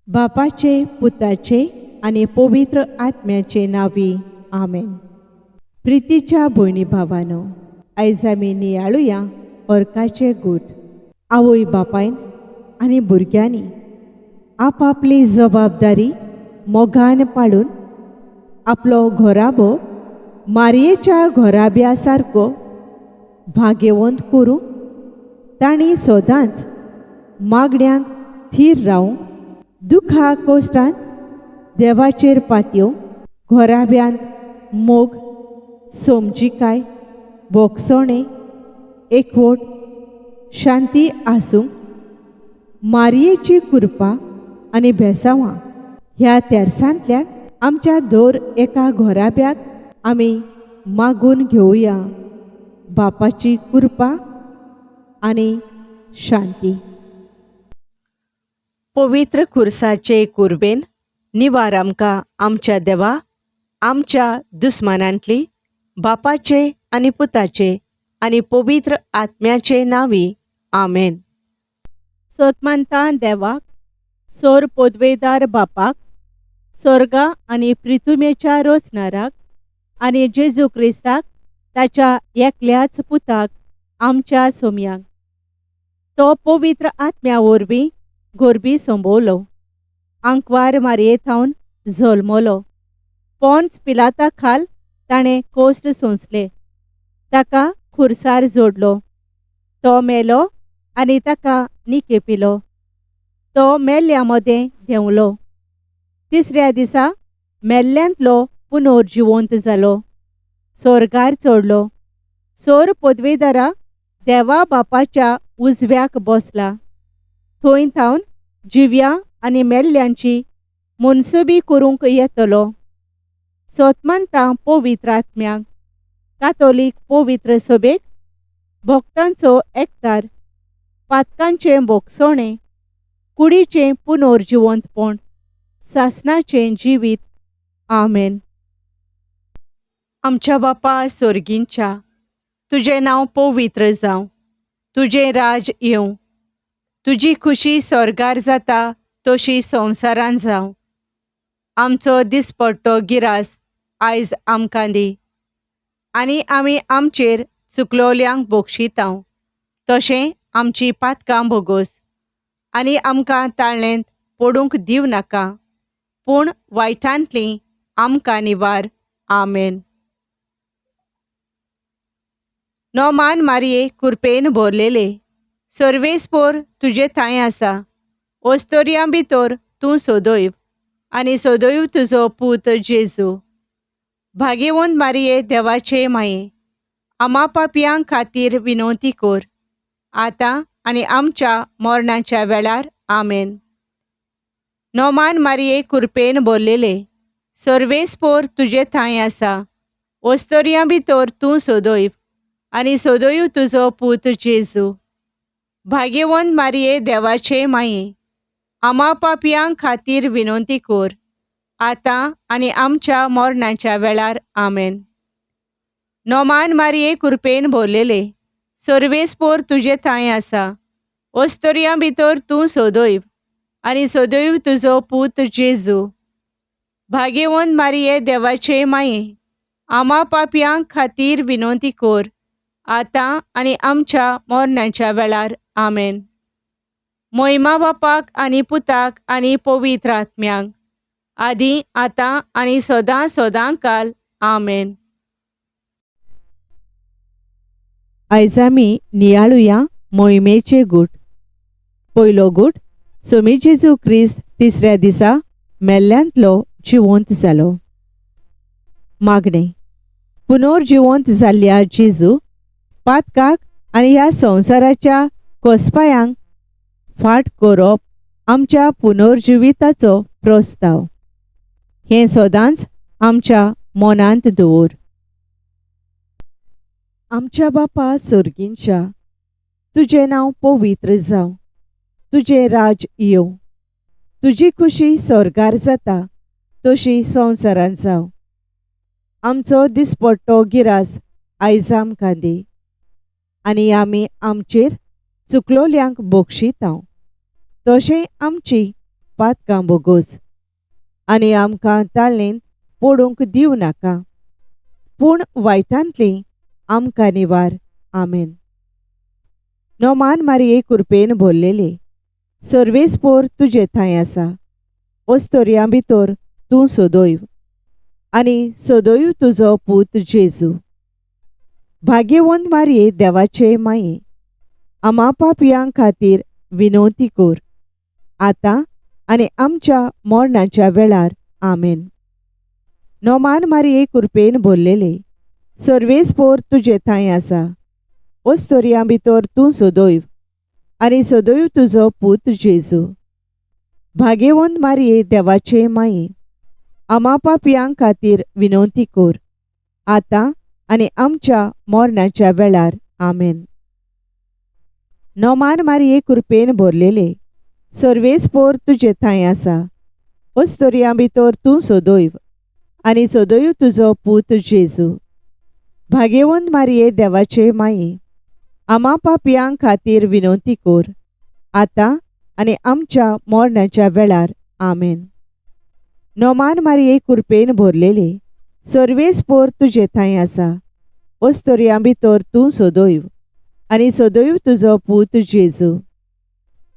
बापाचे, पुताचे आनी पवित्र आत्म्याचे नांवी, आमेन. प्रितीच्या भयणी भावानो, आयज आमी नियाळुया अर्काचे गूट. आवय बापायन आनी भुरग्यांनी आपापली जबाबदारी मोगान पाळून आपलो घराबो मारयेच्या घराब्या सारको भाग्यवंत करूंक तांणी सदांच मागण्यांक थीर रावूंक, दुखा कोश्टांत देवाचेर पातयेवंक, घराब्यांत मोग, समजिकाय, भोगसणें, एकवट, शांती आसूंक मारयेची कृपा आनी बेसांवां ह्या तेर्सांतल्यान आमच्या दर एका घराब्याक आमी मागून घेवया बापाची कृपा आनी शांती. पवित्र खुर्साचे कुर्बेन निवार आमकां आमच्या देवा आमच्या दुस्मानांतली, बापाचे आनी पुताचे आनी पवित्र आत्म्याचे नांवी, आमेन. सोतमानता देवाक, सोर पोदवेदार बापाक, सोर्गा आनी प्रिथुमेच्या रोचनाराक आनी जेजू क्रिस्ताक ताच्या एकल्याच पुताक आमच्या सोमयाक, तो पवित्र आत्म्या वरवीं गोरबी संबवलो, आंकवार मारये थावन जल्मलो, पोन्स पिलाता खाल ताणें कोश्ट सोंसले, ताका खुर्सार जोडलो, तो मेलो आनी ताका निकेपिलो, तो मेल्ल्या मदें देंवलो, तिसऱ्या दिसा मेल्ल्यांतलो पुनर्जिवंत जालो, सोर्गार चडलो, सोर पदवेदारा देवा बापाच्या उजव्याक बसला, थंय थावन जिव्या आनी मेल्ल्यांची मनसुबी करूंक येतलो. सोतमानता पवित्र आत्म्याक, कातोलीक पवित्र सभेक, भक्तांचो एकतार, पातकांचें भोगसणें, कुडीचें पुनर्जिवंतपण, सासणाचें जिवीत, आमेन. आमच्या बापा सोर्गींच्या, तुजें नांव पवित्र जावं, तुजें राज येवं, तुजी खुशी स्वर्गार जाता तशी संवसारान जावं. आमचो दिसपट्टो गिरास आयज आमकां दी आनी आमी आमचेर चुकलोल्यांक बक्षितांव तशें आमची पातकां भोगोस आनी आमकां ताळ्ळेंत पडूंक दिवं नाका, पूण वायटांतली आमकां निवार, आमेन. नोमान मारये कुरपेन भरलेले, सर्वेस्पोर तुजे थांय आसा, ओस्तोरयां भितर तूं सोदोयव आनी सोदोयव तुजो पूत जेजू. भाग्यवंत मारये देवाचे माये, आमा पापयां खातीर विनवती कर, आतां आनी आमच्या मरणाच्या वेळार, आमेन. नोमान मारये कुरपेन भरलेले, सर्वेस्पोर तुजे थांय आसा, ओस्तोरयां भितर तूं सोदोयव आनी सोदोयव तुजो पूत जेजू. भाग्यवंत मारये देवाचे माये, आमा पापयां खातीर विनवती कर, आतां आनी आमच्या मरणाच्या वेळार, आमेन. नोमान मारये कुरपेन भरलेले, सर्वेस्पोर तुजे थांय आसा, ओस्तोरयां भितर तूं सोदोयव आनी सोदोयव तुजो पूत जेजू. भाग्यवंत मारये देवाचे माये, आमा पापयां खातीर विनवती कर, आतां आनी आमच्या मरणाच्या वेळार, आमेन. मोहिमा बापाक आनी पुताक आनी पवित्र आत्म्याक, आदी आतां आनी सदां सदां काल, आमेन. आयज आमी नियाळुया मोहिमेचे गूट. पयलो गूट, सोमी जेजू क्रिस्त तिसऱ्या दिसा मेल्ल्यांतलो जिवंत जालो. मागणें. पुनर्जिवंत जाल्ल्या जेजू, पातकाक आनी ह्या संवसाराच्या कोसपायांक फाट करप आमच्या पुनर्जिविताचो प्रस्ताव, हें सदांच आमच्या मनांत दवर. आमच्या बापा सोर्गींच्या, तुजें नांव पवित्र जावं, तुजें राज येवं, तुजी खुशी स्वर्गार जाता तशी संवसारांत जावं. आमचो दिसपट्टो गिरास आयज आमकां दी आनी आमी आमचेर चुकलोल्यांक बक्षितांव तशें आमची पातकां भोगोस आनी आमकां ताळणेंत पडूंक दिवं नाका, पूण वायटांतली आमकां निवार. आमेन. नोमान मारये कुरपेन भरलेले, सर्वेस्पोर तुजे थंय आसा, ओस्तोरयां भितर तूं सदैव आनी सदैव तुजो पूत जेजू. भाग्यवंत मारये देवाचे माये, आमा पापयां खातीर विनवती कर, आतां आनी आमच्या मरणाच्या वेळार. आमेन. नोमान मारये कुरपेन भरलेले, सर्वेस्पोर तुजे थंय आसा, ओस्तोरयां भितर तूं सदैव आनी सदैव तुजो पूत जेजू. भाग्यवंत मारये देवाचे माये, आमा पापयां खातीर विनवती कर, आतां आनी आमच्या मरणाच्या वेळार. आमेन. नोमान मारये कुरपेन भरलेले, सर्वेस्पोर तुजे थंय आसा, ओस्तोरयां भितर तूं सदैव आनी सदैव तुजो पूत जेजू. भाग्यवंत मारये देवाचे माये, आमा पापयां खातीर विनवती कर, आतां आनी आमच्या मरणाच्या वेळार. आमेन. नोमान मारये कुरपेन भरलेले, सर्वेस्पोर तुजे थंय आसा, ओस्तोरयां भितर तूं सदैव आनी सदैव तुजो पूत जेजू.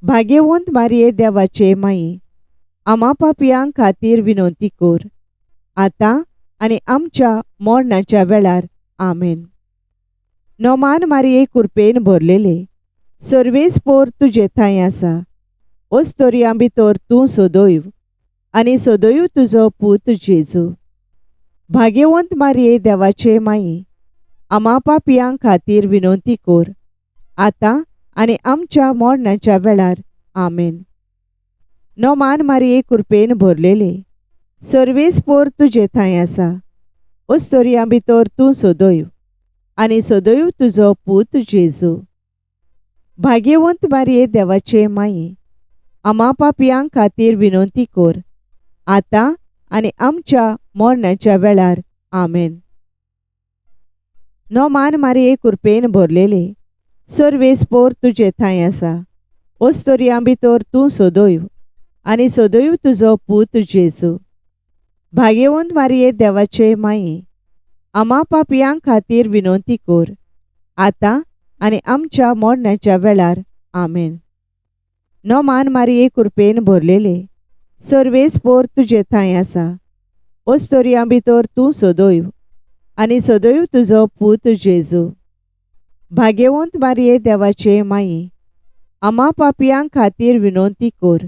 भाग्यवंत मारये देवाचे माये, आमा पापयां खातीर विनवती कर, आतां आनी आमच्या मरणाच्या वेळार. आमेन. नोमान मारये कुरपेन भरलेले, सर्वेस्पोर तुजे थंय आसा, ओस्तोरयां भितर तूं सदैव आनी सदैव तुजो पूत जेजू. भाग्यवंत मारये देवाचे माये, आमा पापयां खातीर विनवती कर, आतां आनी आमच्या मरणाच्या वेळार. आमेन. नोमान मारये कुरपेन भरलेले, सर्वेस्पोर तुजे थंय आसा, ओस्तोरयां भितर तूं सदैव आनी सदैव तुजो पूत जेजू. भाग्यवंत मारये देवाचे माये, आमा पापयां खातीर विनवती कर, आतां आनी आमच्या मरणाच्या वेळार. आमेन. नोमान मारये कुरपेन भरलेले, सर्वेस्पोर तुजे थंय आसा, ओस्तोरयां भितर तूं सदैव आनी सदैव तुजो पूत जेजू. भाग्यवंत मारये देवाचे माये, आमा पापयां खातीर विनवती कर, आतां आनी आमच्या मरणाच्या वेळार. आमेन. नोमान मारये कुरपेन भरलेले, सर्वेस्पोर तुजे थंय आसा, ओस्तोरयां भितर तूं सदैव आनी सदैव तुजो पूत जेजू. भाग्यवंत मारये देवाचे माये, आमा पापयां खातीर विनवती कर,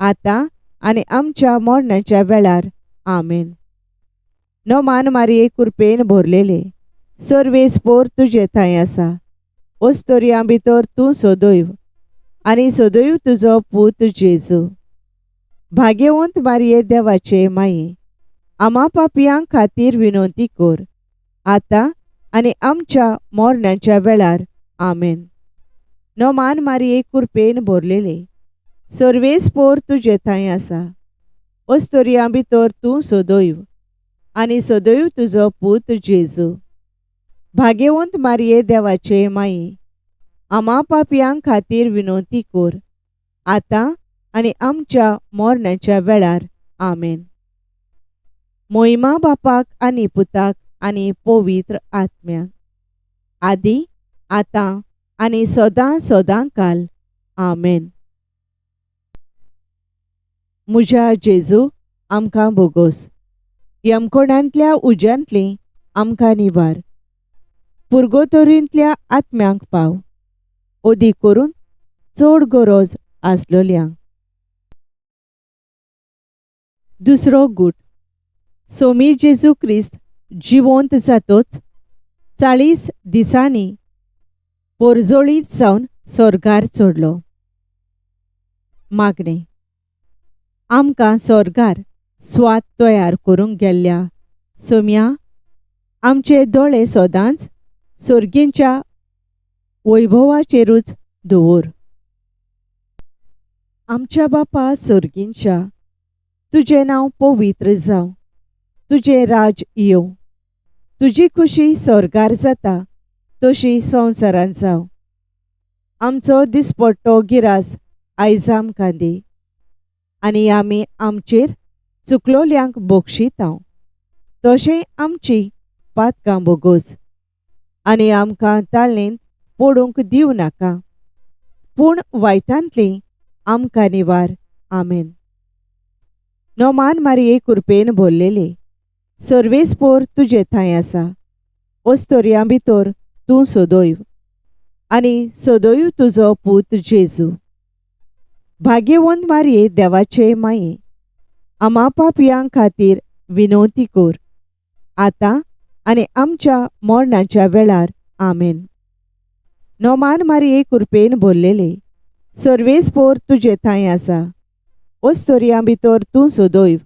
आतां आनी आमच्या मरणाच्या वेळार. आमेन. नोमान मारये कुरपेन भरलेले, सर्वेस्पोर तुजे थंय आसा, ओस्तोरयां भितर तूं सदैव आनी सदैव तुजो पूत जेजू. भाग्यवंत मारये देवाचे माये, आमा पापयां खातीर विनवती कर, आतां आनी आमच्या मरणाच्या वेळार. आमेन. नोमान मारये कुरपेन भरलेले, सर्वेस्पोर तुजे थंय आसा, ओस्तोरयां भितर तूं सदैव आनी सदैव तुजो पूत जेजू. भाग्यवंत मारये देवाचे माये, आमा पापयां खातीर विनवती कर, आतां आनी आमच्या मरणाच्या वेळार. आमेन. मोहिमा बापाक आनी पुताक आनी पवित्र आत्म्याक, आदी आतां आनी सदां सदां काल. आमेन. म्हज्या जेजू, आमकां भोगोस, यमकोणांतल्या उज्यांतली आमकां निवार, पुर्गोतोरींतल्या आत्म्यांक पाव, अदीक करून चड गरज आसलोल्यांक. दुसरो गूट. सोमी जेजू क्रिस्त जिवंत जातोच 40 दिसांनी पोरजोळीत जावन स्वर्गार चडलो. मागणें. आमकां स्वर्गार स्वाद तयार करूंक गेल्ल्या सोम्या, आमचे दोळे सदांच सर्गींच्या वैभवाचेरूच दवर. आमच्या बापा सर्गींच्या, तुजें नांव पवित्र जावं, तुजें राज येवं, तुजी खुशी स्वर्गार जाता तशी संवसारांत जावं. आमचो दिसपट्टो गिरास आयज आमकां दी आनी आमी आमचेर चुकलोल्यांक बोगशितांव तशें आमची पातकां बोगोस आनी आमकां ताळणेंत पडूंक दिवं नाका पूण वायटांतली आमकां निवार. आमेन. नोमान मारये कुरपेन भरलेले सर्वेस्पोर तुजे थंय आसा. ओस्तोरयां भितर तूं सदैव आनी सदैव तुजो पूत जेजू. भाग्यवंत मारये देवाचे माये आमा पापयां खातीर विनवती कर आतां आनी आमच्या मरणाच्या वेळार. आमेन. नोमान मारये कुरपेन भरलेले सर्वेस्पोर तुजे थंय आसा. ओस्तोरयां भितर तूं सदैव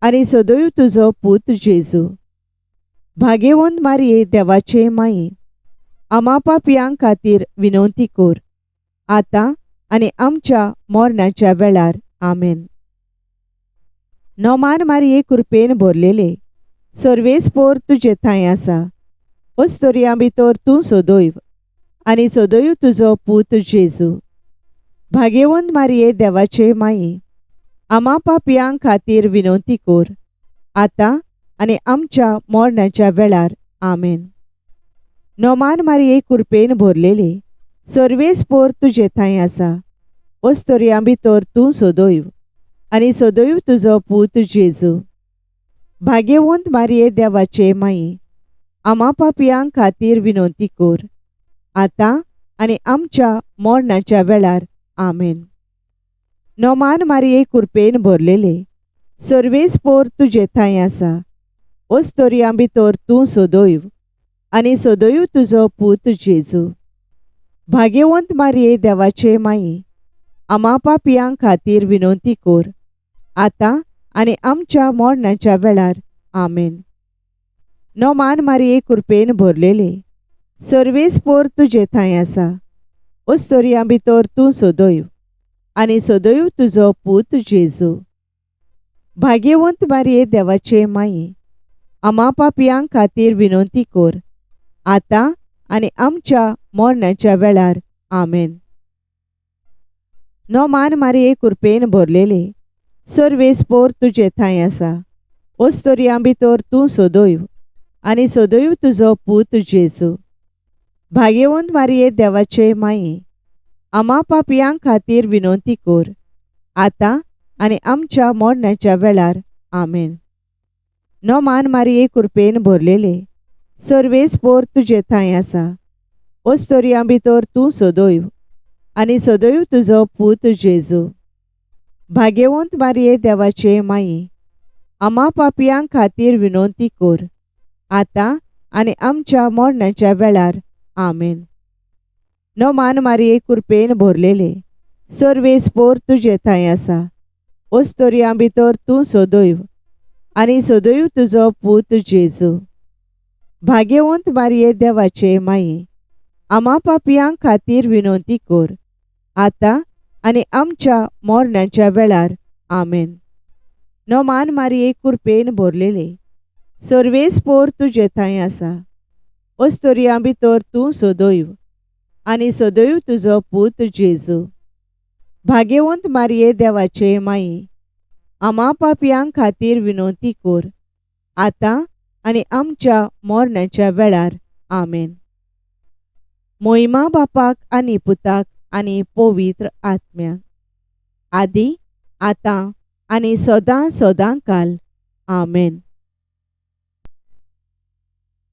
आनी सदैव तुजो पूत जेजू. भाग्यवंत मारये देवाचे माये आमा पापयां खातीर विनवती कर आतां आनी आमच्या मरणाच्या वेळार. आमेन. नोमान मारये कुरपेन भरलेले सर्वेस्पोर तुजे थंय आसा. ओस्तोरयां भितर तूं सदैव आनी सदैव तुजो पूत जेजू. भाग्यवंत मारये देवाचे माये आमा पापयां खातीर विनवती कर आतां आनी आमच्या मरणाच्या वेळार. आमेन. नोमान मारये कुरपेन भरलेले सर्वेस्पोर तुजे थंय आसा. ओस्तोरयां भितर तूं सदैव आनी सदैव तुजो पूत जेजू. भाग्यवंत मारये देवाचे माये आमा पापयां खातीर विनवती कर आतां आनी आमच्या मरणाच्या वेळार. आमेन. नोमान मारये कुरपेन भरलेले सर्वेस्पोर तुजे थंय आसा. ओस्तोरयां भितर तूं सदैव आनी सदैव तुजो पूत जेजू. भाग्यवंत मारये देवाचे माये आमा पापयां खातीर विनवती कर आतां आनी आमच्या मरणाच्या वेळार. आमेन. नोमान मारये कुरपेन भरलेले सर्वेस्पोर तुजे थंय आसा. ओस्तोरयां भितर तूं सदैव आनी सदैव तुजो पूत जेजू. भाग्यवंत मारये देवाचे माये आमा पापयां खातीर विनवती कर आतां आनी आमच्या मरणाच्या वेळार. आमेन. नोमान मारये कुरपेन भरलेले सर्वेस्पोर तुजे थंय आसा. ओस्तोरयां भितर तूं सदैव आनी सदैव तुजो पूत जेजू. भाग्यवंत मारये देवाचे माये आमा पापयां खातीर विनवती कर आतां आनी आमच्या मरणाच्या वेळार. आमेन. नोमान मारये कुरपेन भरलेले सर्वेस्पोर तुजे थंय आसा. ओस्तोरयां भितर तूं सदैव आनी सदैव तुजो पूत जेजू. भाग्यवंत मारये देवाचे माये आमा पापयां खातीर विनवती कर आतां आनी आमच्या मरणाच्या वेळार. आमेन. नोमान मारये कुरपेन भरलेले सर्वेस्पोर तुजे थंय आसा. ओस्तोरयां भितर तूं सदैव आनी सदैव तुजो पूत जेजू. भाग्यवंत मारये देवाचे माये आमा पापयां खातीर विनवती कर आतां आनी आमच्या मरणाच्या वेळार. आमेन. नोमान मारये कुरपेन भरलेले सर्वेस्पोर तुजे थंय आसा. ओस्तोरयां भितर तूं सदैव आनी सदैव तुजो पूत जेजू. भाग्यवंत मारये देवाचे माये आमा पापयां खातीर विनवती कर आतां आनी आमच्या मरणाच्या वेळार. आमेन. मोहिमा बापाक आनी पुताक आनी पवित्र आत्म्याक, आदी आतां आनी सदां सदां काल. आमेन.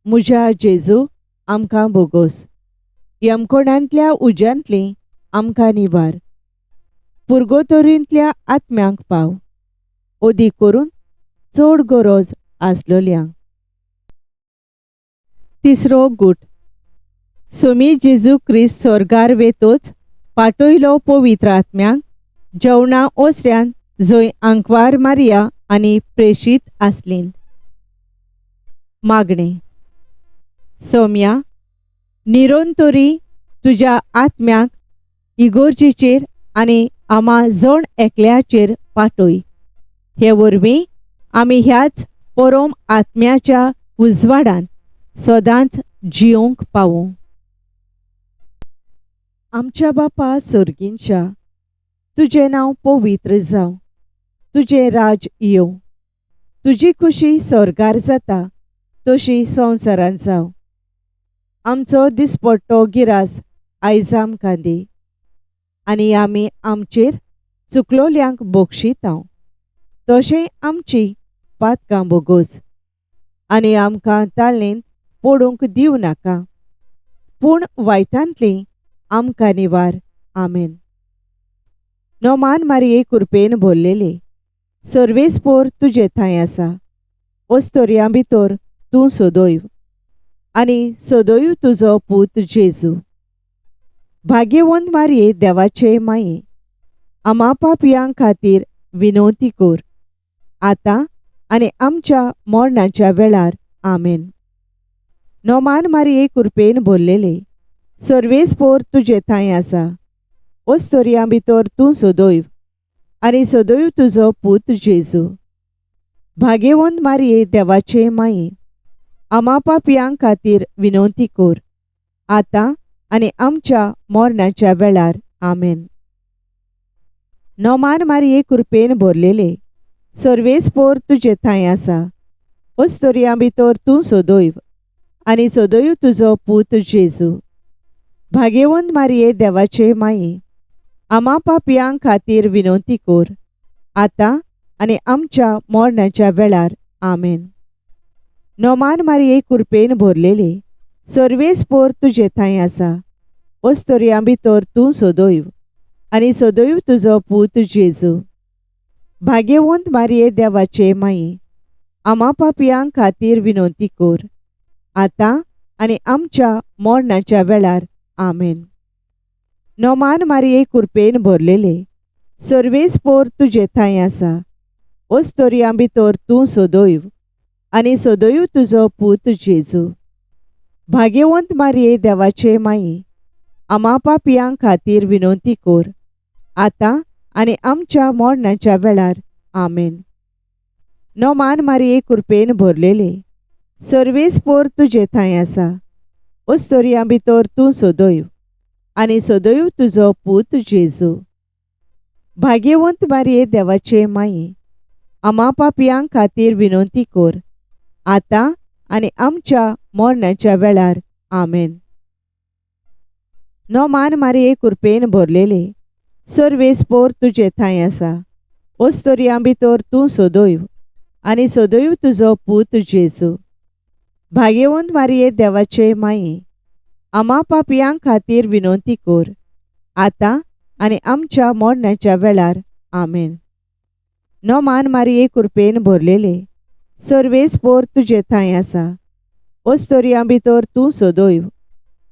म्हज्या जेजू आमकां बोगोस, यमकोणांतल्या उज्यांतली आमकां निवार, पुर्गोतोरींतल्या आत्म्यांक पाव, ओदी करून चड गरज आसलोल्यांक. तिसरो गूट. सोमी जेजू क्रिस्त स्वर्गार वेतोच पाटयलो पवित्र आत्म्यांक जेवणा ओसऱ्यान जंय आंकवार मारिया आनी प्रेशीत आसलीं. मागणें. सोम्या निरंतरी तुज्या आत्म्याक इगोर्जेचेर आनी आमा जण एकल्याचेर पाटय. हे वरवीं आमी ह्याच परोम आत्म्याच्या उजवाडान सदांच जियोंक पावूं. आमच्या बापा सर्गींच्या, तुजें नांव पवित्र जावं, तुजें राज येवं. तुजी खुशी स्वर्गार जाता तशी संवसारांत जावं. आमचो दिसपट्टो गिरास आयज आमकां दी आनी आमी आमचेर चुकलोल्यांक बक्षितांव तशें आमची पातकां बोगोस आनी आमकां ताळणेंत पडूंक दिवं नाका, पूण वायटांतली आमकां निवार. आमेन. नोमान मारये कुरपेन भरलेले, सर्वेस्पोर तुजे थंय आसा. ओस्तोरयां भितर तूं सदैव आनी सदैव तुजो पूत जेजू. भाग्यवंत मारये देवाचे माये, आमा पापयां खातीर विनवती कर, आतां आनी आमच्या मरणाच्या वेळार. आमेन. नोमान मारये कुरपेन भरलेले, सर्वेस्पोर तुजे थंय आसा. ओस्तोरयां भितर तूं सदैव आनी सदैव तुजो पूत जेजू. भाग्यवंत मारये देवाचे माये, आमा पापयां खातीर विनवती कर, आतां आनी आमच्या मरणाच्या वेळार. आमेन. नोमान मारये कुरपेन भरलेले, सर्वेस्पोर तुजे थंय आसा. ओस्तोरयां भितर तूं सदैव आनी सदैव तुजो पूत जेजू. भाग्यवंत मारये देवाचे माये, आमा पापयां खातीर विनवती कर, आतां आनी आमच्या मरणाच्या वेळार. आमेन. नोमान मारये कुरपेन भरलेले, सर्वेस्पोर तुजे थंय आसा. ओस्तोरयां भितर तूं सदैव आनी सदैव तुजो पूत जेजू. भाग्यवंत मारये देवाचे माये, आमा पापयां खातीर विनवती कर, आतां आनी आमच्या मरणाच्या वेळार. आमेन. नोमान मारये कुरपेन भरलेले, सर्वेस्पोर तुजे थंय आसा. ओस्तोरयां भितर तूं सदैव आनी सदैव तुजो पूत जेजू. भाग्यवंत मारये देवाचे माये, आमा पापयां खातीर विनवती कर, आतां आनी आमच्या मरणाच्या वेळार. आमेन. नोमान मारये कुरपेन भरलेले, सर्वेस्पोर तुजे थंय आसा. ओस्तोरयां भितर तूं सदैव आनी सदैव तुजो पूत जेजू. भाग्यवंत मारये देवाचे माये, आमा पापयां खातीर विनवती कर, आतां आनी आमच्या मरणाच्या वेळार. आमेन. नोमान मारये कुरपेन भरलेले, सर्वेस्पोर तुजे थंय आसा. ओस्तोरयां भितर तूं सदैव आनी सदैव तुजो पूत जेजू. भाग्यवंत मारये देवाचे माये, आमा पापयां खातीर विनवती कर, आतां आनी आमच्या मरणाच्या वेळार. आमेन. नोमान मारये कुरपेन भरलेले, सर्वेस्पोर तुजे थंय आसा. ओस्तोरयां भितर तूं सदैव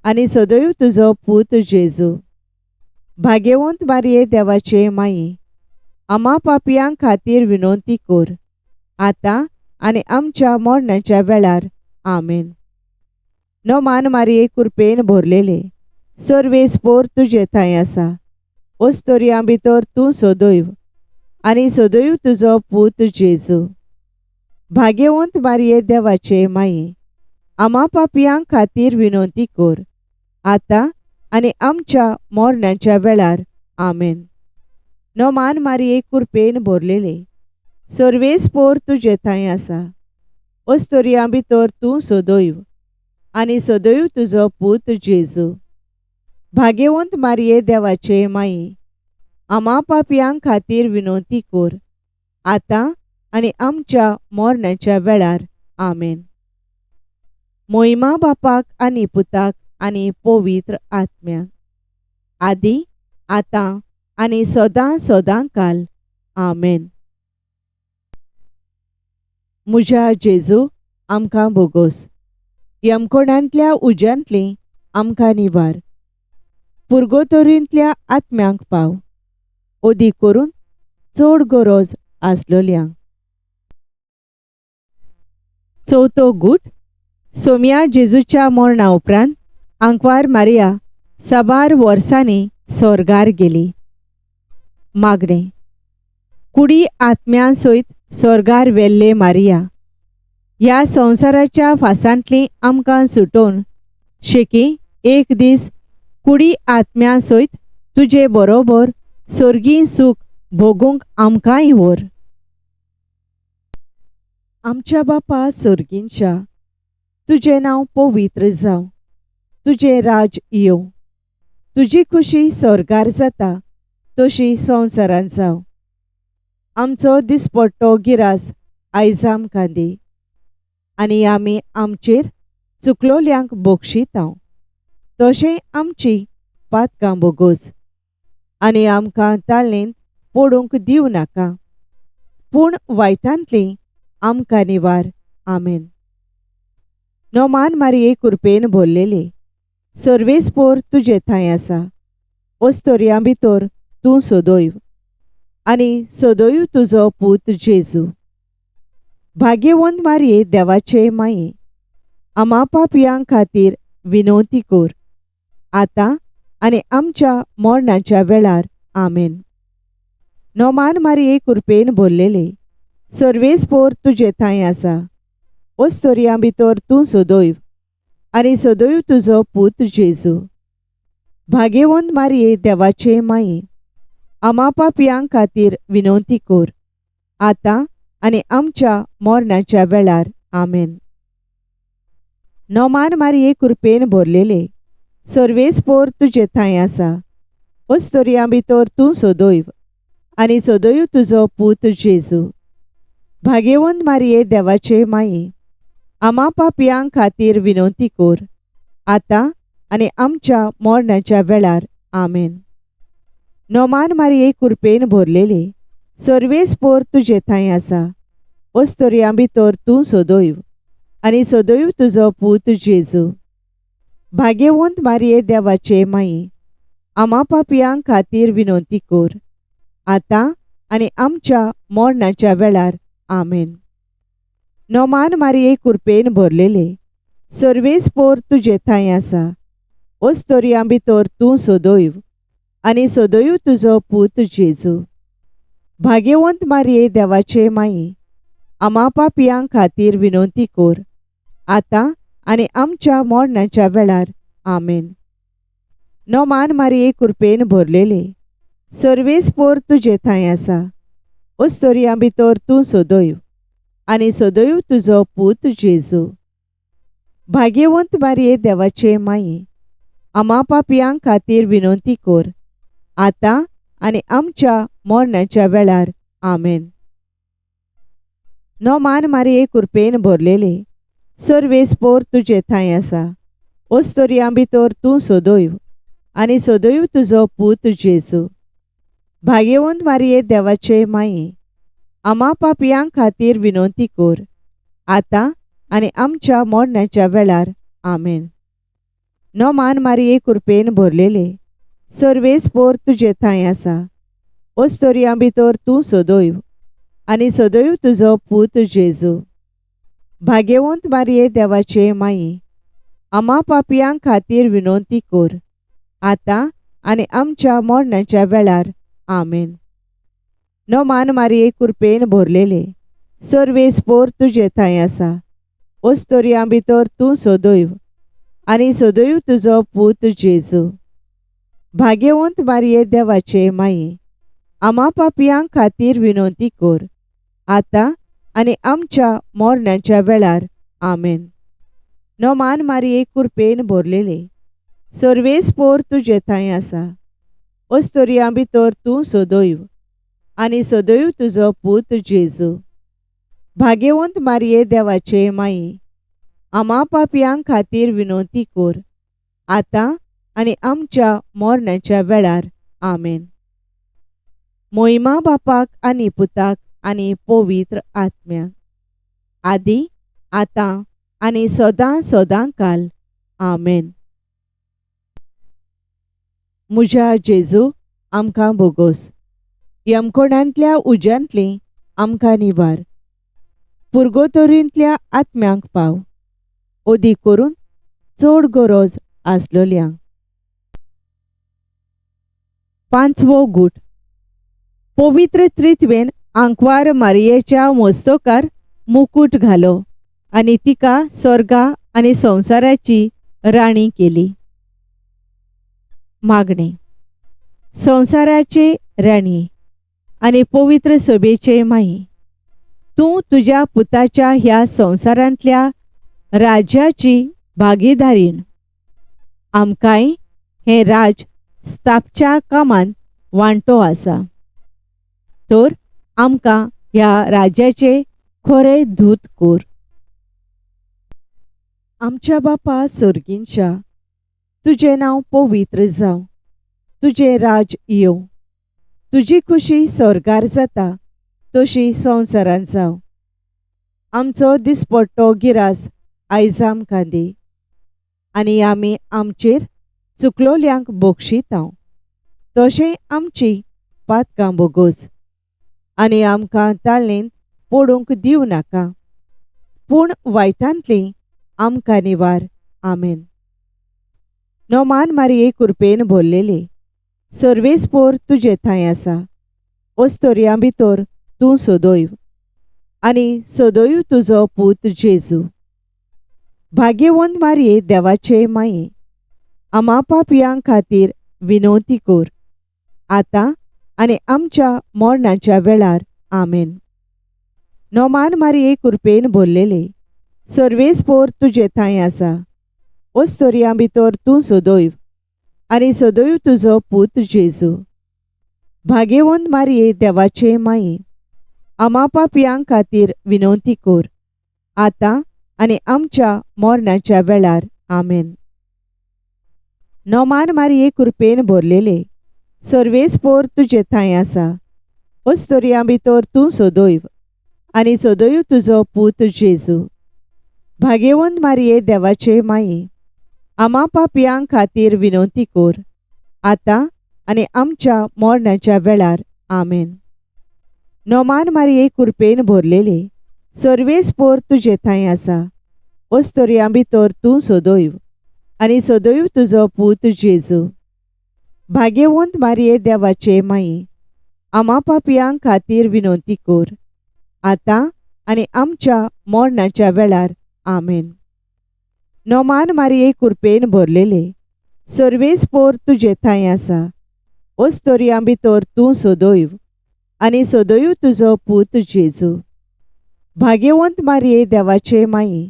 आनी सदैव तुजो पूत जेजू. भाग्यवंत मारये देवाचे माये, आमा पापयां खातीर विनवती कर, आतां आनी आमच्या मरणाच्या वेळार. आमेन. नोमान मारये कुरपेन भरलेले, सर्वेस्पोर तुजे थंय आसा. ओस्तोरयां भितर तूं सदैव आनी सदैव तुजो पूत जेजू. भाग्यवंत मारये देवाचे माये, आमा पापयां खातीर विनवती कर, आतां आनी आमच्या मरणाच्या वेळार. आमेन. नोमान मारये कुरपेन भरलेले, सर्वेस्पोर तुजे थंय आसा. ओस्तोरयां भितर तूं सदैव आनी सदैव तुजो पूत जेजू. भाग्यवंत मारये देवाचे माये, आमा पापयां खातीर विनवती कर, आतां आनी आमच्या मरणाच्या वेळार. आमेन. मोहिमा बापाक आनी पुताक आनी पवित्र आत्म्याक, आदी आतां आनी सदां सदां काल. आमेन. म्हज्या जेजू, आमकां बोगोस. यमकोणांतल्या उज्यांतली आमकां निवार. पुर्गोतोरींतल्या आत्म्यांक पाव, अदीक करून चड गरज आसलोल्यांक. चवथो गूट. सोम्या जेजूच्या मरणा उपरांत आंकवार मारिया साबार वर्सांनी स्वर्गार गेली. मागणें. कुडी आत्म्या सयत स्वर्गार व्हेल्ले मारिया, ह्या संवसाराच्या फासांतली आमकां सुटोवन शेकी एक दीस कुडी आत्म्या सयत तुजे बरोबर स्वर्गीय सूख भोगूंक आमकांय व्हर. आमच्या बापा सोर्गींच्या, तुजें नांव पवित्र जावं, तुजें राज येवं, तुजी खुशी स्वर्गार जाता तशी संवसारांत जावं. आमचो दिसपट्टो गिरास आयज आमकां दी आनी आमी आमचेर चुकलोल्यांक बक्षितांव तशें आमची पातकां बोगोस आनी आमकां ताळेंत पडूंक दिवं नाका, पूण वायटांतली आमकां निवार. आमेन. नोमान मारिये कुरपेन भरलेले, सर्वेस्पोर तुजे थंय आसा, ओस्तोरयां भितर तूं सदैव आनी सदैव तुजो पूत जेजू. भाग्यवंत मारिये देवाचे माये, आमा पापयां खातीर विनवती कर, आतां आनी आमच्या मरणाच्या वेळार. आमेन. नोमान मारिये कुरपेन भरलेले, सर्वेस्पोर तुजे थंय आसा, ओस्तोरयां भितर तूं सदैव आनी सदैव तुजो पूत जेजू. भाग्यवंत मारिये देवाचे माये, आमा पापयां खातीर विनवती कर, आतां आनी आमच्या मरणाच्या वेळार. आमेन. नोमान मारिये कुरपेन भरलेले, सर्वेस्पोर तुजे थंय आसा, ओस्तोरयां भितर तूं सदैव आनी सदैव तुजो पूत जेजू. भाग्यवंत मारिये देवाचे माये, आमा पापयां खातीर विनवती कर, आतां आनी आमच्या मरणाच्या वेळार. आमेन. नोमान मारिये कुरपेन भरलेले, सर्वेस्पोर तुजे थंय आसा, ओस्तोरयां भितर तूं सदैव आनी सदैव तुजो पूत जेजू. भाग्यवंत मारिये देवाचे माये, आमा पापयां खातीर विनवती कर, आतां आनी आमच्या मरणाच्या वेळार. आमेन. नोमान मारिये कुरपेन भरलेले, सर्वेस्पोर तुजे थंय आसा, ओस्तोरयां भितर तूं सदैव आनी सदैव तुजो पूत जेजू. भाग्यवंत मारिये देवाचे माये, आमा पापयां खातीर विनवती कर, आतां आनी आमच्या मरणाच्या वेळार. आमेन. नोमान मारिये कुरपेन भरलेले, सर्वेस्पोर तुजे थंय आसा, ओस्तोरयां भितर तूं सदैव आनी सदैव तुजो पूत जेजू. भाग्यवंत मारिये देवाचे माये, आमा पापयां खातीर विनवती कर, आतां आनी आमच्या मरणाच्या वेळार. आमेन. नोमान मारिये कुरपेन भरलेले, सर्वेस्पोर तुजे थंय आसा, ओस्तोरयां भितर तूं सदैव आनी सदैव तुजो पूत जेजू. भाग्यवंत मारिये देवाचे माये, आमा पापयां खातीर विनवती कर, आतां आनी आमच्या मरणाच्या वेळार. आमेन. नोमान मारिये कुरपेन भरलेले, सर्वेस्पोर तुजे थंय आसा, ओस्तोरयां भितर तूं सदैव आनी सदैव तुजो पूत जेजू. भाग्यवंत मारिये देवाचे माये, आमा पापयां खातीर विनवती कर, आतां आनी आमच्या मरणाच्या वेळार. आमेन. नोमान मारिये कुरपेन भरलेले, सर्वेस्पोर तुजे थंय आसा, ओस्तोरयां भितर तूं सदैव आनी सदैव तुजो पूत जेजू. भाग्यवंत मारिये देवाचे माये, आमा पापयां खातीर विनवती कर, आतां आनी आमच्या मरणाच्या वेळार. आमेन. नोमान मारिये कुरपेन भरलेले, सर्वेस्पोर तुजे थंय आसा, ओस्तोरयां भितर तूं सदैव आनी सदैव तुजो पूत जेजू. भाग्यवंत मारिये देवाचे माये, आमा पापयां खातीर विनवती कर, आतां आनी आमच्या मरणाच्या वेळार. आमेन. मोहिमा बापाक आनी पुताक आनी पवित्र आत्म्याक, आदी आतां आनी सदां सदां काल. आमेन. म्हज्या जेजू, आमकां बोगोस, यमकोणांतल्या उज्यांतली आमकां निवार, पुर्गोतोरींतल्या आत्म्यांक पाव, ओदी करून चड गरज आसलोल्यांक. पांचवो गूट. पवित्र त्रित्वेन आंकवार मारियेच्या मस्तकार मुकूट घालो आनी तिका स्वर्गा आनी संवसाराची राणी केली. मागणें. संवसाराचे राणी आनी पवित्र सभेचे माई, तूं तुज्या पुताच्या ह्या संवसारांतल्या राज्याची भागीदारीण. आमकांय हें राज स्थापच्या कामांत वांटो आसा, तर आमकां ह्या राज्याचे खरे दूत कोर. आमच्या बापा सर्गींच्या, तुजें नांव पवित्र जावं, तुजें राज येवं, तुजी खुशी स्वर्गार जाता तशी संवसारांत जावं. आमचो दिसपट्टो गिरास आयज आमकां दी, आनी आमी आमचेर चुकलोल्यांक बक्षितांव तशें आमची पातकां बोगोस, आनी आमकां ताळणेंत पडूंक दिवं नाका, पूण वायटांतली आमकां निवार. आमेन. नोमान मारये कुरपेन भरलेले, सर्वेस्पोर तुजे थंय आसा, ओस्तोरयां भितर तूं सदैव आनी सदैव तुजो पूत जेजू. भाग्यवंत मारये देवाचे माये, आमा पापयां खातीर विनवती कर, आतां आनी आमच्या मरणाच्या वेळार. आमेन. नोमान मारये कुरपेन भरलेले, सर्वेस्पोर तुजे थंय आसा, ओस्तोरयां भितर तूं सदैव आनी सदैव तुजो पूत जेजू. भाग्यवंत मारये देवाचे माये, आमा पापयां खातीर विनवती कर, आतां आनी आमच्या मरणाच्या वेळार. आमेन. नोमान मारये कुरपेन भरलेले, सर्वेस्पोर तुजे थंय आसा, ओस्तोरयां भितर तूं सदैव आनी सदैव तुजो पूत जेजू. भाग्यवंत मारये देवाचे माये, आमा पापयां खातीर विनवती कर, आतां आनी आमच्या मरणाच्या वेळार. आमेन. नोमान मारये कुरपेन भरलेले, सर्वेस्पोर तुजे थंय आसा, ओस्तोरयां भितर तूं सदैव आनी सदैव तुजो पूत जेजू. भाग्यवंत मारये देवाचे माये, आमा पापयां खातीर विनवती कर, आतां आनी आमच्या मरणाच्या वेळार. आमेन. नोमान मारये कुरपेन भरलेले, सर्वेस्पोर तुजे थंय आसा, ओस्तोरयां भितर तूं सदैव आनी सदैव तुजो पूत जेजू. भाग्यवंत मारये देवाचे माये,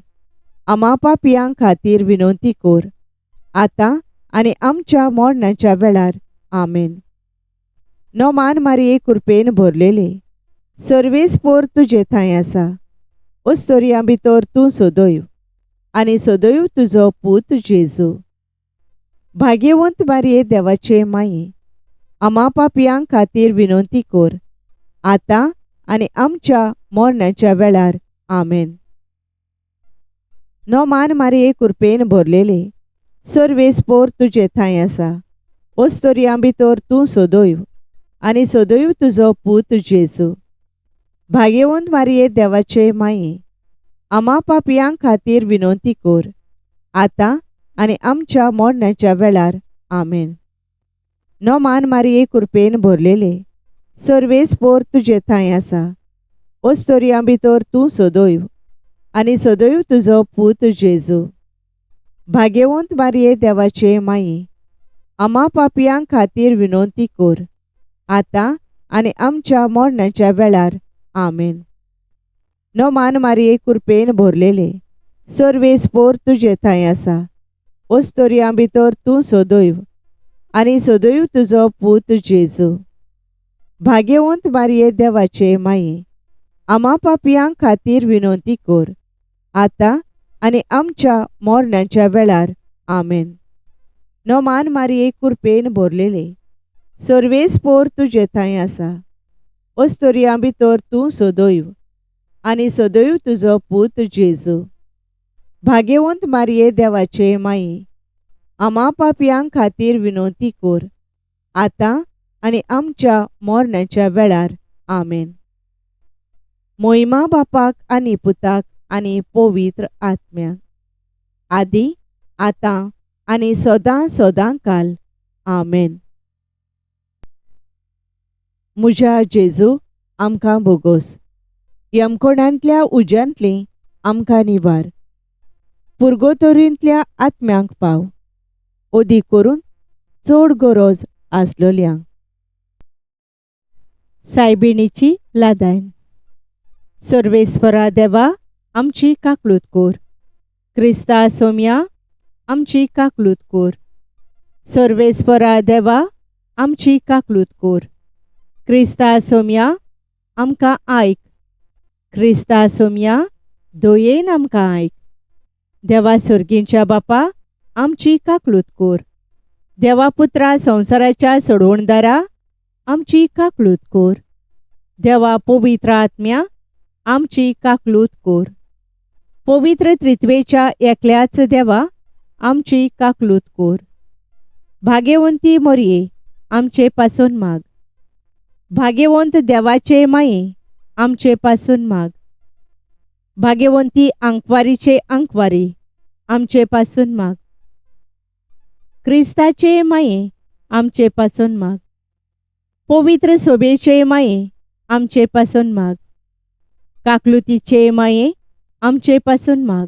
आमा पापयां खातीर विनवती कर, आतां आनी आमच्या मरणाच्या वेळार. आमेन. नोमान मारये कुरपेन भरलेले, सर्वेस्पोर तुजे थंय आसा, ओस्तोरयां भितर तूं सदैव आनी सदैव तुजो पूत जेजू. भाग्यवंत मारये देवाचे माये, आमा पापयां खातीर विनवती कर, आतां आनी आमच्या मरणाच्या वेळार. आमेन. नोमान मारये कुरपेन भरलेले, सर्वेस्पोर तुजे थंय आसा, ओस्तोरयां भितर तूं सदैव आनी सदैव तुजो पूत जेजू. भाग्यवंत मारये देवाचे माये, आमा पापयां खातीर विनवती कर, आतां आनी आमच्या मरणाच्या वेळार. आमेन. नोमान मारये कुरपेन भरलेले, सर्वेस्पोर तुजे थंय आसा, ओस्तोरयां भितर तूं सदैव आनी सदैव तुजो पूत जेजू. भाग्यवंत मारये देवाचे माये, आमा पापयां खातीर विनवती कर, आतां आनी आमच्या मरणाच्या वेळार. आमेन. नोमान मारये कुरपेन भरलेले, सर्वेस्पोर तुजे थंय आसा, ओस्तोरयां भितर तूं सदैव आनी सदैव तुजो पूत जेजू. भाग्यवंत मारये देवाचे माये, आमा पापयां खातीर विनवती कर, आतां आनी आमच्या मरणाच्या वेळार. आमेन. नोमान मारये कुरपेन भरलेले, सर्वेस्पोर तुजे थंय आसा, ओस्तोरयां भितर तूं सदैव आनी सदैव तुजो पूत जेजू. भाग्यवंत मारये देवाचे माये, आमा पापयां खातीर विनवती कर, आतां आनी आमच्या मरणाच्या वेळार. आमेन. मोहिमा बापाक आनी पुताक आनी पवित्र आत्म्याक, आदी आतां आनी सदां सदां काल. आमेन. म्हज्या जेजू, आमकां बोगोस, यमकोणांतल्या उज्यांतली आमकां निवार, पुर्गोतोरींतल्या आत्म्यांक पाव, ओदी करून चड गरज आसलोल्यांक. सायबिणीची लादायन. सर्वेस्परा देवा आमची काकळूत कोर. क्रिस्ता सोम्या आमची काकळूत कोर. सर्वेस्परा देवा आमची काकळूत कोर. क्रिस्ता सोम्या आमकां आयक. क्रिस्ता सोम्या दयेन आमकां आयक. देवा सर्गींच्या बापा आमची काकळूत कोर. देवा पुत्रा संवसाराच्या सोडवणदारा आमची काकळूत कोर. देवा पवित्र आत्म्या आमची काकळूत कोर. पवित्र त्रित्वेच्या एकल्याच देवा आमची काकळूत कोर. भाग्यवंती मोरये आमचे पासून माग. भाग्यवंत देवाचे माये आमचे पासून माग. भाग्यवंती आंकवारीचे आंकवारी आमचे पासून माग. क्रिस्ताचे माये आमचे पासून माग. पवित्र सोबेचे माये आमचे पासून माग. काकलुतीचे माये आमचे पासून माग.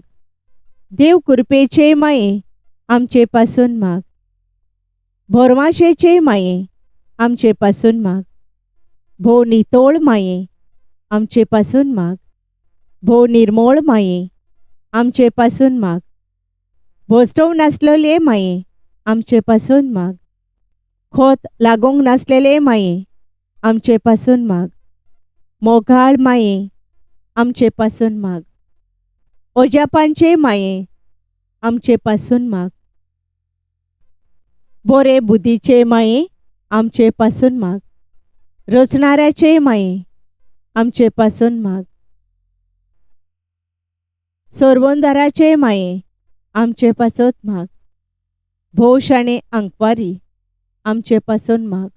देव कृपेचे माये आमचे पासून माग. भोरवाशेचे माये आमचे पासून माग. भोव नितोळ माये आमचे पासून माग. भोव निर्मोळ माये आमचे पासून माग. भोसटोव नासलेले माये आमचे पासून माग. खोत लागूंक नासलेले माये आमचे पासून माग. मोगाळ माये आमचे पासून माग. ओजापांचे माये आमचे पासून माग. बोरे बुद्धीचे माये आमचे पासून माग. रचणाऱ्याचे माये आमचे पासून माग. सोरवंदाराचे माये आमचे पासत माग. भोव शाणे आंकवारी आमचे पासून माग.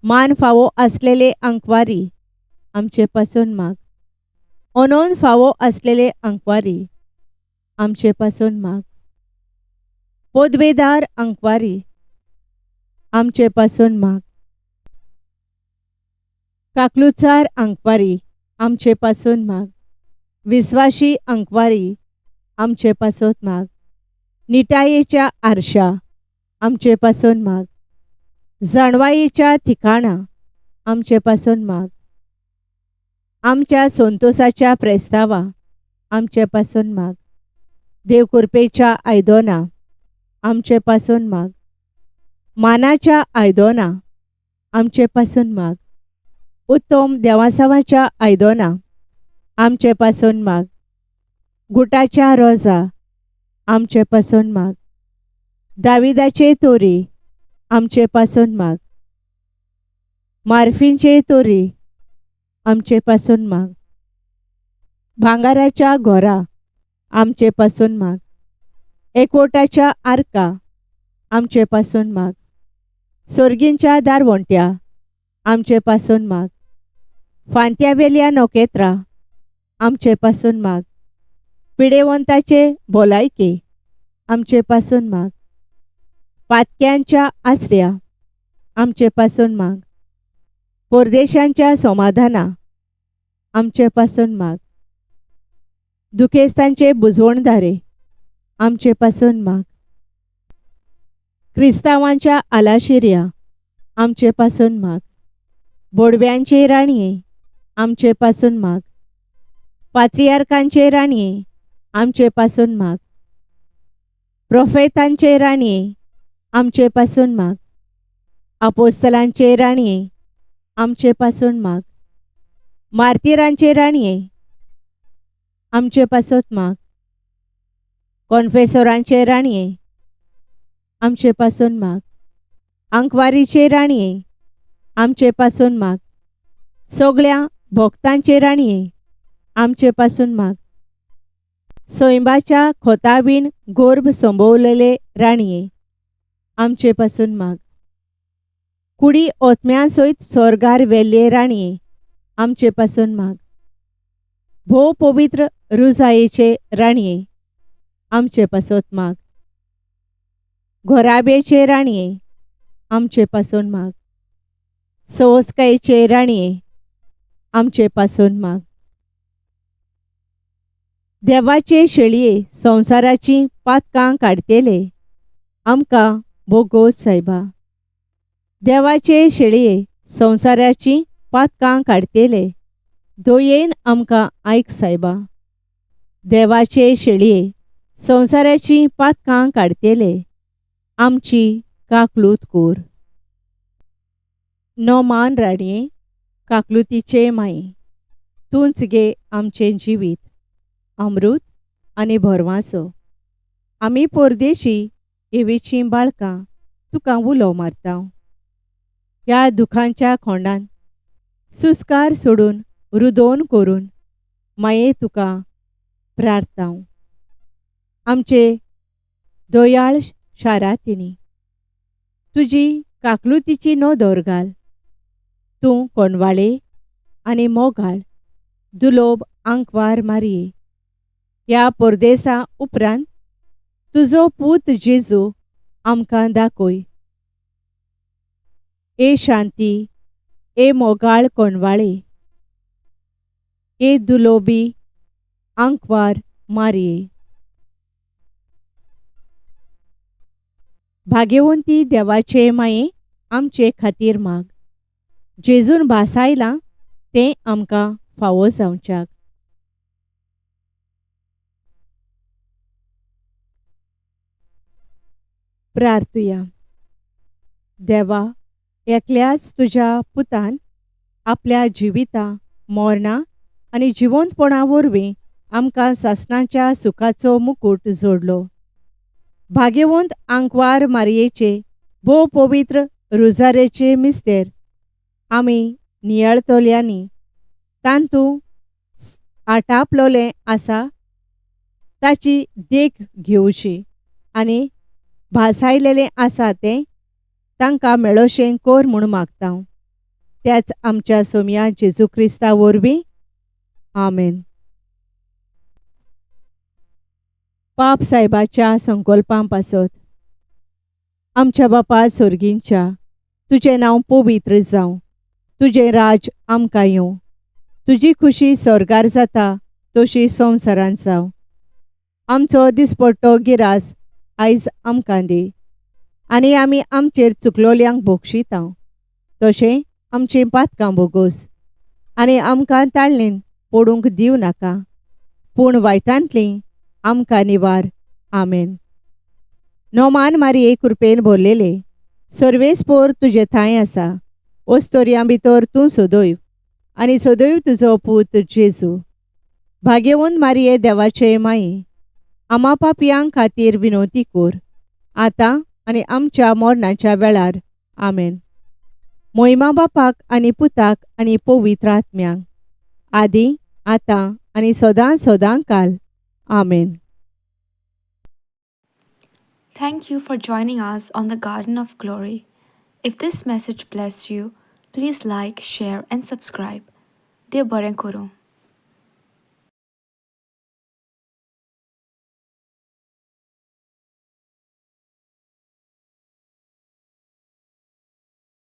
मान फावो आसलेले आंकवारी आमचे पासून माग. अनोन फावो आसलेले आंकवारी आमचे पासून माग. पदवेदार आंकवारी आमचे पासून माग. काकलुचार आंकवारी आमचे पासून माग. विस्वाशी आंकवारी आमचे पासत माग. निटायेच्या आरशा आमचे पासून माग. जाणवायेच्या ठिकाणा आमचे पासून माग. आमच्या संतोसाच्या प्रेस्तावा आमचे पासून माग. देव कृपेच्या आयदोना आमचे पासून माग. मानाच्या आयदोना आमचे पासून माग. उत्तम देवासावाच्या आयदोना आमचे पासून माग. गुटाच्या रोजा आमचे पासून माग. दाविदाचे तोरी आमचे पासून माग. मार्फींचे तोरी आमचे पासून माग. भांगाराच्या घोरा आमचे पासून माग. एकवटाच्या आर्का आमचे पासून माग. सोर्गींच्या दारवंट्या आमचे पासून माग. फांत्यावेल्या नखेत्रां आमचे पासून माग. पिडेवंताचे भलायके आमचे पासून माग. पातक्यांच्या आसऱ्या आमचे पासून माग. परदेशांच्या समाधाना आमचे पासून माग. दुखेस्तांचे बुजवणदारे आमचे पासून माग. क्रिस्तांवांच्या आलाशिऱ्या आमचे पासून माग. बोडव्यांचे राणये आमचे पासून माग. पात्रियार्कांचे राणये आमचे पासून माग. प्रोफेतांचे राणये आमचे पासून माग. आपोस्तलांचे राणये आमचे पासून माग. मार्तिरांचे राणये आमचे पासत माग. कॉन्फेसोरांचे राणये आमचे पासून माग. आंकवारीचे राणये आमचे पासून माग. सगळ्या भक्तांचे राणये आमचे पासून माग. सैंबाच्या खोतावीण गोर्भ संभवलेले राणये आमचे पासून माग. कुडी ओतम्या सयत स्वर्गार वेल्ले राणये आमचे पासून माग. भोव पवित्र रुजायेचे राणये आमचे पासत माग. घोराबेचे राणये आमचे पासून माग. सवस्कायेचे राणये आमचे पासून माग. देवाचे शेळये संवसाराची पातकां काडटेले आमकां भोगोस सायबा. देवाचे शेळये संवसाराची पातकां काडटेले दयेन आमकां आयक सायबा. देवाचे शेळये संवसाराचीं पातकां काडटेले आमची काकलूत कोर. नोमान राणये काकलुतीचे माये तूंच गे आमचें जिवीत अमृत आनी भरवांसो. आमी परदेशी एवीचीं बाळकां तुका उलो मारता. ह्या दुखांच्या खोंडान सुस्कार सोडून रुदोन करून माये तुका प्रार्थना. आमचे दयाळ शारातिनी तुजी काकलुतीची नदर घाल. तूं कोणवाळे आनी मोगाळ दुलोब आंकवार मारये. ह्या परदेसा उपरांत तुजो पूत जेजू आमकां दाखय. ए शांती, ए मोगाळ कोणवाळे, ए दुलोबी आंकवार मारये. भाग्यवंती देवाचे माये आमचे खातीर माग. जेजून भासायलां तें आमकां फावो जावच्याक. प्रार्थुया. देवा, एकल्याच तुज्या पुतान आपल्या जिविता मरणा आनी जिवंतपणा वरवीं आमकां सासणाच्या सुखाचो मुकूट जोडलो. भाग्यवंत आंकवार मारयेचे भोव पवित्र रोजारेचे मिस्तेर आमी नियाळतल्यांनी तांतू आटापलोलें आसा ताची देख घेवची आनी भासायलेलें आसा तें तांकां मेळोशें कोर म्हूण मागता. त्याच आमच्या सोमया जेजू क्रिस्ता वरवीं. आमेन. पाप सायबाच्या संकल्पां पासत. आमच्या बापा सोर्गींच्या, तुजें नांव पवित्र जावं, तुजें राज आमकां येवं, तुजी खुशी स्वर्गार जाता तशी संवसारांत जावं. आमचो दिसपट्टो गिरास आयज आमकां दी आनी आमी आमचेर चुकलोल्यांक बोगशिता तशें आमचीं पातकां बोगोस आनी आमकां ताळणेन पडूंक दिवं नाका, पूण वायटांतलीं आमकां निवार. आमेन. नोमान मारये कृपेन भरलेले सर्वेस्पोर तुजे थांय आसा. ओस्तोरयां भितर तूं सदैव आनी सदैव तुजो पूत जेजू. भाग्यवंत मारये देवाचे माये आमा पापयां खातीर विनवती कोर आतां आनी आमच्या मरणाच्या वेळार. आमेन. मोहिमा बापाक आनी पुताक आनी पवित्र आत्म्यांक, आदी आतां आनी सदां सदां काल. आमेन. Thank you for joining us on the Garden of Glory. If this message blessed you, please like, share, and subscribe. देव बरें करूं.